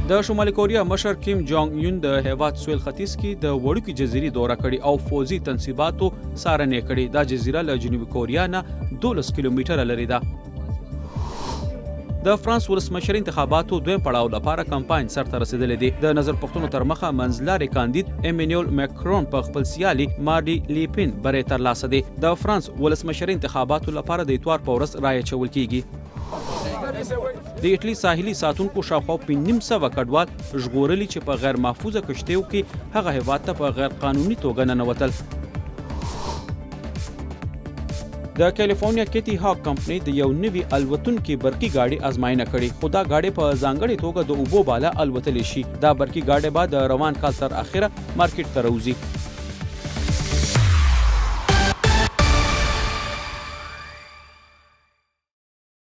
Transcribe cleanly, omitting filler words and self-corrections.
د شمالي کوریا مشر کیم جونګ یون د هیواد سویل ختیځ کې د وړوکي جزیرې دوره کړې او فوځي تنصیباتو څارنه یې کړې. دا جزیره له جنوبي کوریا نه 12 کیلومتره لرې ده. د فرانس ولسمشرۍ انتخاباتو دویم پړاو لپاره کمپاین سرته رسیدلی دی. د نظر پوښتنو تر مخه منځلارې کاندید ایمانویل مکرون په خپل سیالي ماري لیپین بری ترلاسه دی. د فرانس ولسمشرۍ انتخاباتو لپاره د اتوار په ورځ رایه اچول کیږي. د اټلي ساحلي ساتونکو شاوخوا 550 کډوال ژغورلي چې په غیر محفوظه کښتیو کې هغه هیواد ته په غیر قانوني توګه ننوتل. د کالیفورنیا کیتی هاک کمپنۍ د یو نوي الوتونکي برقي ګاډي ازماینه کړې، خو دا ګاډی په ځانګړې توګه د اوبو بالا الوتلی شي. دا برقي ګاډی به د روان کال تر اخره مارکیټ ته راوځي.